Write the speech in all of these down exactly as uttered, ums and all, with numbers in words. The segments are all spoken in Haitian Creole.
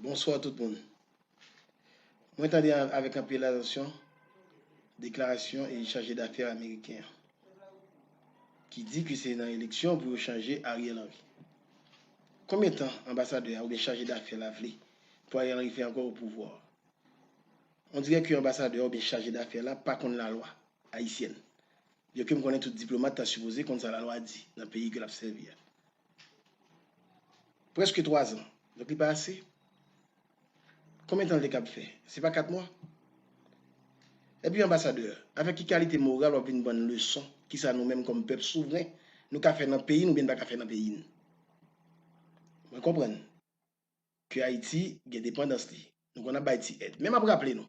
Bonswa tout moun. Mwen tande avèk anpil atansyon deklarasyon e chaje dafè ameriken an ki di ke se nan eleksyon pou yo chanje Ariel Henry. Konbyen tan anbasadè a oubyen chaje dafè la vle pou Ariel Henry fè ankò o pouvwa? On dirè ke anbasadè a oubyen chaje dafè la pa konn lalwa ayisyèn. Byenke m konnen tout diplomat ta sipoze konn sa lalwa di nan peyi ke l ap sèvi a. Prèske twa zan. Donk li pa ase? Konbyen tan l te kab fè? Se pa kat mwa? Epi anbasadè, avèk ki kalite moral w ap vin ban n leson kisa nou menm kòm pèp souvren nou ka fè nan peyi n oubyen n pa ka fè nan peyi n? Mwen konprann ke Ayiti gen depandans li. Nou konn ap bay ti èd. Men m ap raple nou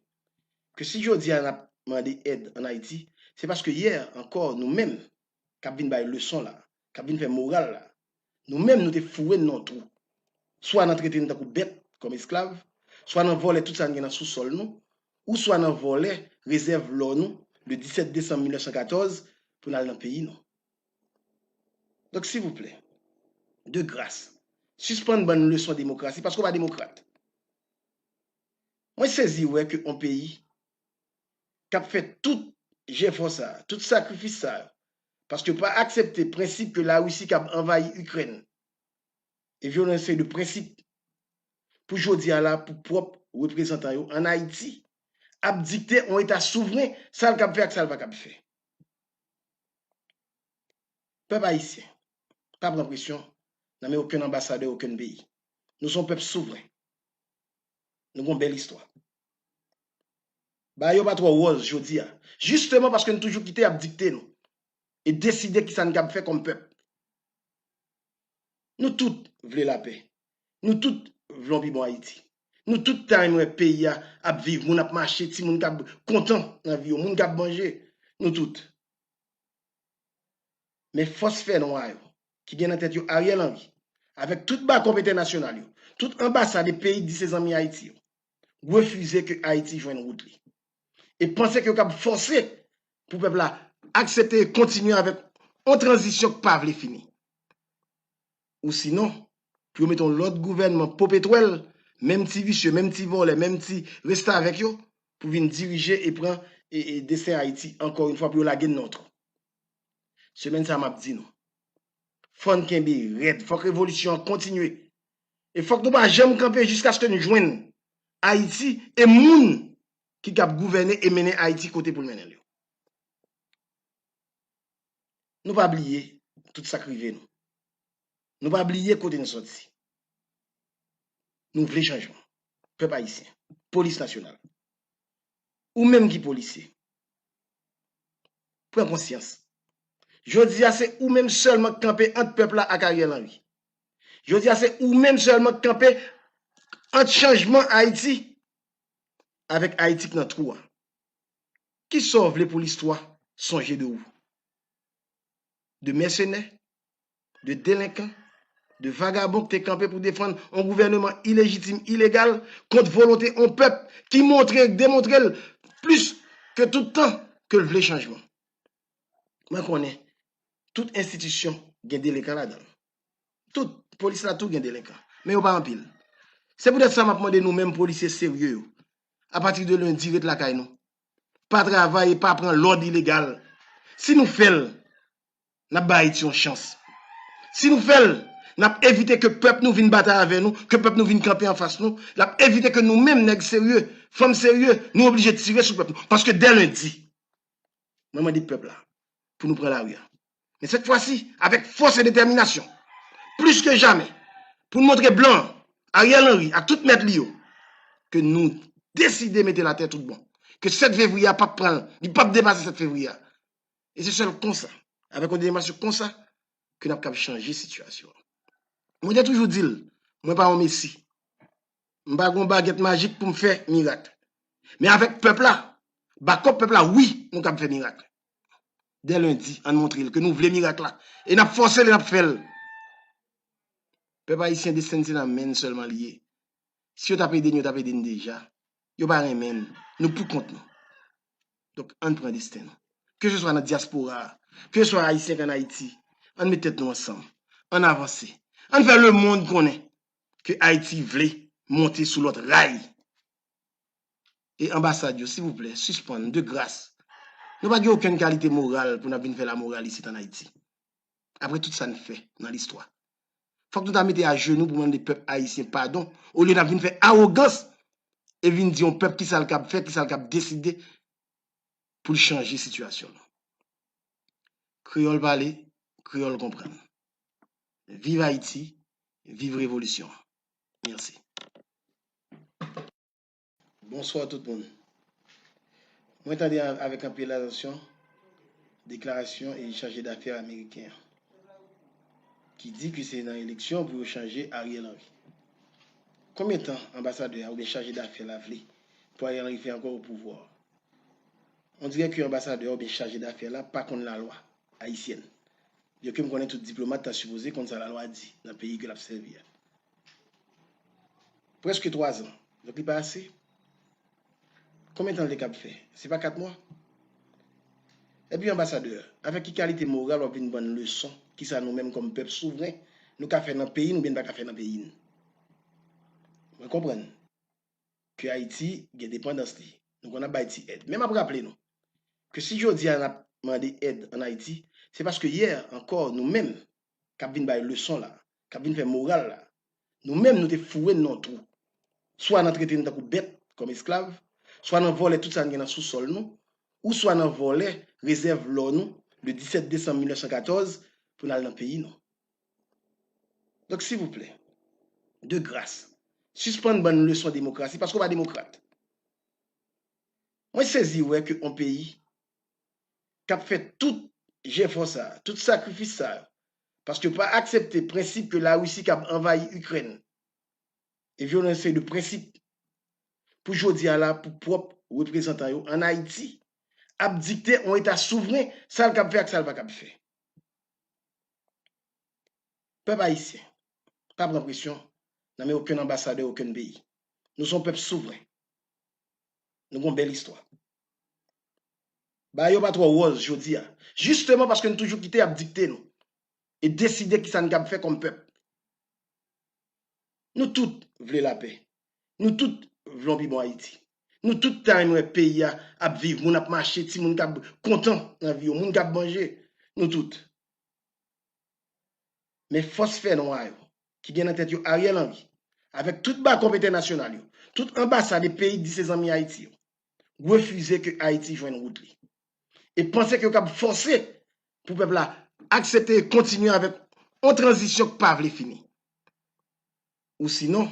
ke si jodi a n ap mande èd ann Ayiti, se paske yè ankò nou menm k ap vin bay leson la, k ap vin fè moral la, nou menm nou te foure n nan yon twou. Swa nan trete n tankou bèt kòm esklav, swa nan vòlè tout sa n gen nan sousòl nou, ou swa nan vòlè rezèv lò nou le disèt desanm mil nèf san katòz pou n al nan peyi nou. Donk, silvouplè, de gras, sispann ban n leson demokrasi paske w pa demokrat. Mwen sezi wè ke yon peyi k ap fè tout jefò sa, tout sakrifis sa, paske yo pa aksepte prensip ke Larisi kab anvayi Ikrèn e vyole yon seri de prensip pou jodi a la pou pwòp reprezantan yo ann Ayiti ap dikte yon eta souvren sa l kab fè ak sa l pa kab fè. Pèp ayisyen, pa pran presyon nan men okenn anbasadè okenn peyi. Nou se yon pèp souvren. Nou gen yon bèl istwa. Bagay yo pa twò wòz jodi a, jisteman paske n toujou kite y ap dikte nou e deside kisa n kab fè kòm pèp. Nou tout vle lapè. Nou tout vle yon pi bon Ayiti. Nou tout ta renmen wè peyi a ap viv, moun ap mache, timoun k ap kontan nan vi yo, moun k ap manje. Nou tout. Men fòs fènwa yo, ki gen nan tèt yo Ariel Henry, avèk tout bakòp entènasyonal yo, tout anbasad e peyi k di se zanmi Ayiti yo, refize ke Ayiti jwenn wout li. E panse ke yo kab fòse pou pèp la aksepte e kontinye avèk yon tranzisyon k pa vle fini. Ou sinon, pou yo mete yon lòt gouvènman popetwèl, menm ti visye, menm ti vòlè, menm ti restavèk yo, pou vin dirije e pran e, e desten Ayiti ankò yon fwa pou yo lage n nan yon twou. Semèn sa a, m ap di nou, fò n kenbe rèd, fòk revolisyon an kontinye. E fòk nou pa janm kanpe jiskaske n jwenn Ayiti e moun ki kab gouvène e mennen Ayiti kote pou l mennen l yo. Nou pa bliye tout sa k rive nou. Nou pa bliye kote n soti. Nou vle chanjman. Pèp ayisyen, polis nasyonal, ou menm ki polisye, pran konsyans. Jodi a, se ou menm sèlman k kanpe ant pèp la ak Ariel Henry. Jodi a, se ou menm sèlman k kanpe ant chanjman Ayiti avèk Ayiti k nan twou a. Kisa w vle pou listwa sonje de ou? De mèsenè, de delenkan, de vagabon k te kanpe pou defann yon gouvèneman ilejitim, ilegal, kont volonte yon pèp ki montre, demontre l plis ke tout tan ke l vle chanjman. Mwen konnen tout enstitisyon gen delenkan ladan l. Tout, polis la tou gen delenkan. Men yo pa anpil. Se poutèt sa m ap mande nou menm polisye serye yo, apati de lendi, ret lakay nou. Pa travay e pa pran lòd ilegal. Si nou fè l, n ap bay Ayiti yon chans. Si nou fè l, n ap evite ke pèp nou vin batay avè nou, ke pèp nou vin kanpe anfas nou, l ap evite ke nou menm, nèg serye, fanm serye, nou oblije tire sou pèp nou. Paske dè lendi, mwen mande pèp la pou nou pran lari a. Men sèt fwa si, avèk fòs e detèminasyon, plis ke jamè, pou n montre blan an, Ariel Henry ak tout mèt li yo, ke nou deside mete l atè tout bon. Ke sèt fevriye a p ap pran, li p ap depase sèt fevriye a. E se sèl konsa, avèk yon detèminasyon konsa, ke n ap kab chanje sitiyasyon an. Mwen te toujou di l, mwen pa yon mesi. M pa gen yon bagèt majik pou m fè mirak. Men avèk pèp la, bakòp pèp la, wi, nou kab fè mirak. Dè lendi, ann montre l ke nou vle mirak la. E n ap fòse l e n ap fè l. Pèp ayisyen, desten n se nan men n sèlman li ye. Si yo t ap ede n, yo t ap ede n deja. Yo pa renmen n. Nou pou kont nou. Donk, ann pran desten nou. Keseswa nan dyaspora a, keseswa ayisyen k ann Ayiti, ann met tèt nou ansanm. Ann avanse. Ann fè lemonn konnen ke Ayiti vle monte sou lòt ray. E anbasad yo, silvouplè, sispann, de gras. Nou pa gen okenn kalite moral pou n ap vin fè lamoral isit ann Ayiti. Apre tout sa n fè nan listwa. Fòk nou ta mete ajenou pou mande pèp ayisyen padon, olye n ap vin fè awogans e vin di yon pèp kisa l kab fè, kisa l kab deside pou l chanje sitiyasyon l. Kreyòl pale, kreyòl konprann. Viv Ayiti, viv revolisyon an. Mèsi. Bonswa tout moun. Mwen tande a- avèk anpil atansyon deklarasyon e chaje dafè ameriken an, ki di ke se nan eleksyon pou yo chanje Ariel Henry. Konbyen tan anbasadè a oubyen chaje dafè la vle pou Ariel Henry fè ankò o pouvwa? On dirè ke anbasadè a oubyen chaje dafè la pa konn lalwa ayisyèn. Byenke m konnen tout diplomat ta sipoze konn sa lalwa di nan peyi ke l ap sèvi a. Prèske twa zan. Donk li pa ase? Konbyen tan l te kab fè? Se pa kat mwa? Epi anbasadè, avèk ki kalite moral w ap vin ban n leson kisa nou menm kòm pèp souvren nou ka fè nan peyi n oubyen n pa ka fè nan peyi n? Mwen konprann ke Ayiti gen depandans li. Nou konn ap bay ti èd. Men m ap raple nou ke si jodi a n ap mande èd ann Ayiti, se paske yè ankò nou menm k ap vin bay leson la, k ap vin fè moral la, nou menm nou te foure n nan yon twou. Swa nan trete n tankou bèt, kòm esklav, swa nan vòlè tout sa n gen nan sousòl nou, ou swa nan vòlè rezèv lò nou le disèt desanm mil nèf san katòz pou n al nan peyi nou. Donk, silvouplè, de gras, sispann ban n leson demokrasi paske w pa demokrat. Mwen sezi wè ke yon peyi k ap fè tout jefò sa a, tout sakrifis sa yo, paske yo pa aksepte prensip ke Larisi kab anvayi Ikrèn e vyole yon seri de prensip pou jodi a la pou pwòp reprezantan yo ann Ayiti ap dikte yon eta souvren sa l kab fè ak sa l pa kab fè. Pèp ayisyen, pa pran presyon nan men okenn anbasadè okenn peyi. Nou se yon pèp souvren. Nou gen yon bèl istwa. Bagay yo pa twò wòz jodi a, jisteman paske n toujou kite y ap dikte nou e deside kisa n kab fè kòm pèp. Nou tout vle lapè. Nou tout vle yon pi bon Ayiti. Nou tout ta renmen wè peyi a ap viv, moun ap mache, timoun k ap kontan nan vi yo, moun k ap manje. Nou tout. Men fòs fènwa yo, ki gen nan tèt yo Ariel Henry, avèk tout bakòp entènasyonal yo, tout anbasad e peyi k di se zanmi Ayiti yo, refize ke Ayiti jwenn wout li. E panse ke yo kab fòse pou pèp la aksepte e kontinye avèk yon tranzisyon k pa vle fini. Ou sinon,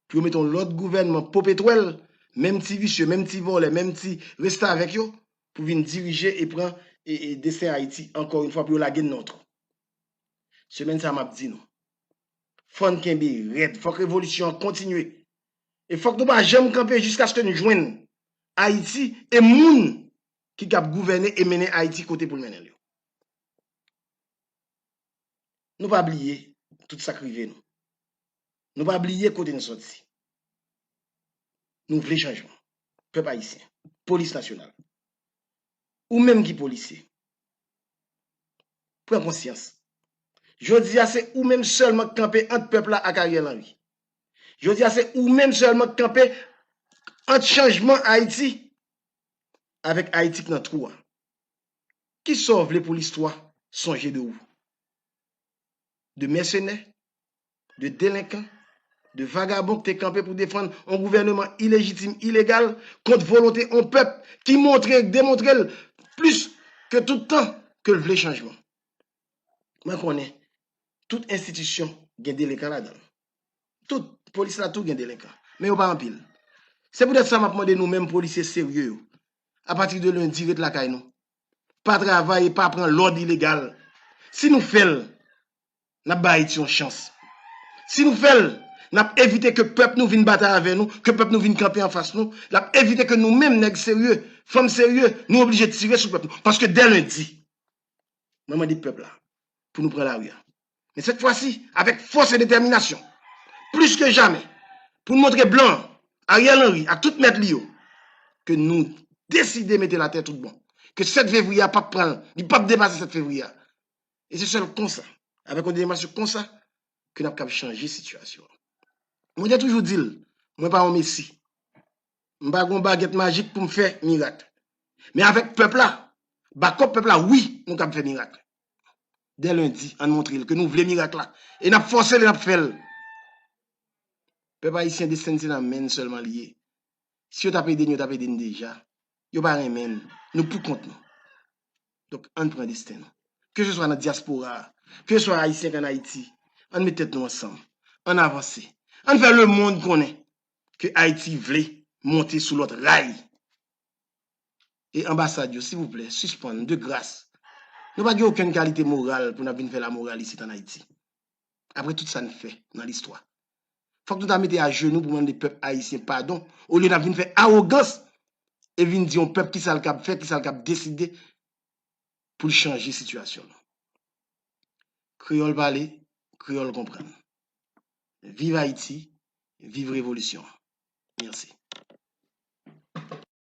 pou yo mete yon lòt gouvènman popetwèl, menm ti visye, menm ti vòlè, menm ti restavèk yo, pou vin dirije e pran e, e desten Ayiti ankò yon fwa pou yo lage n nan yon twou. Semèn sa a, m ap di nou, fò n kenbe rèd, fòk revolisyon an kontinye. E fòk nou pa janm kanpe jiskaske n jwenn Ayiti e moun ki kab gouvène e mennen Ayiti kote pou l mennen l yo. Nou pa bliye tout sa k rive nou. Nou pa bliye kote n sòti. Nou vle chanjman. Pèp ayisyen, polis nasyonal, ou menm ki polisye, pran konsyans. Jodi a, se ou menm sèlman k kanpe ant pèp la ak Ariel Henry. Jodi a, se ou menm sèlman k kanpe ant chanjman Ayiti avèk Ayiti k nan twou a. Kisa w vle pou listwa sonje de ou? De mèsenè, de delenkan, de vagabon k te kanpe pou defann yon gouvèneman ilejitim, ilegal, kont volonte yon pèp ki montre, demontre l plis ke tout tan ke l vle chanjman. Mwen konnen tout enstitisyon gen delenkan ladan l. Tout, polis la tou gen delenkan. Men yo pa anpil. Se poutèt sa m ap mande nou menm polisye serye yo, apati de lendi, ret lakay nou. Pa travay e pa pran lòd ilegal. Si nou fè l, n ap ba Ayiti yon chans. Si nou fè l, n ap evite ke pèp nou vin batay avè nou, ke pèp nou vin kanpe anfas nou, n ap evite ke nou menm, nèg serye, fanm serye, nou oblije tire sou pèp nou. Paske dè lendi, mwen mande pèp la pou nou pran lari a. Men sèt fwa si, avèk fòs e detèminasyon, plis ke jamè, pou n montre blan an, Ariel Henry ak tout mèt li yo, ke nou deside mete l atè tout bon. Ke sèt fevriye a p ap pran, li p ap depase sèt fevriye a. E se sèl konsa, avèk yon detèminasyon konsa, ke n ap kab chanje sitiyasyon an. Mwen te toujou di l, Mwen pa yon mesi. M pa gen yon bagèt majik pou m fè mirak. Men avèk pèp la, bakòp pèp la, wi, nou kab fè mirak. Dè lendi, ann montre l ke nou vle mirak la. E n ap fòse l e n ap fè l. Pèp ayisyen, desten n se nan men n sèlman li ye. Si yo t ap ede n, yo t ap ede n deja. Yo pa renmen n. Nou pou kont nou. Donk, ann pran desten nou. Ke se swa nan dyaspora a, ke se swa ayisyen k ann Ayiti, ann met tèt nou ansanm. Ann avanse. Ann fè lemonn konnen ke Ayiti vle monte sou lòt ray. E anbasad yo, silvouplè, sispann, de gras. Nou pa gen okenn kalite moral pou n ap vin fè lamoral isit ann Ayiti. Apre tout sa n fè nan listwa. Fòk nou ta mete ajenou pou mande pèp ayisyen padon, olye n ap vin fè awogans e vin di yon pèp kisa l kab fè, kisa l kab deside pou l chanje sitiyasyon nou. Kreyòl pale, kreyòl konprann. Viv Ayiti, viv revolisyon. Mèsi.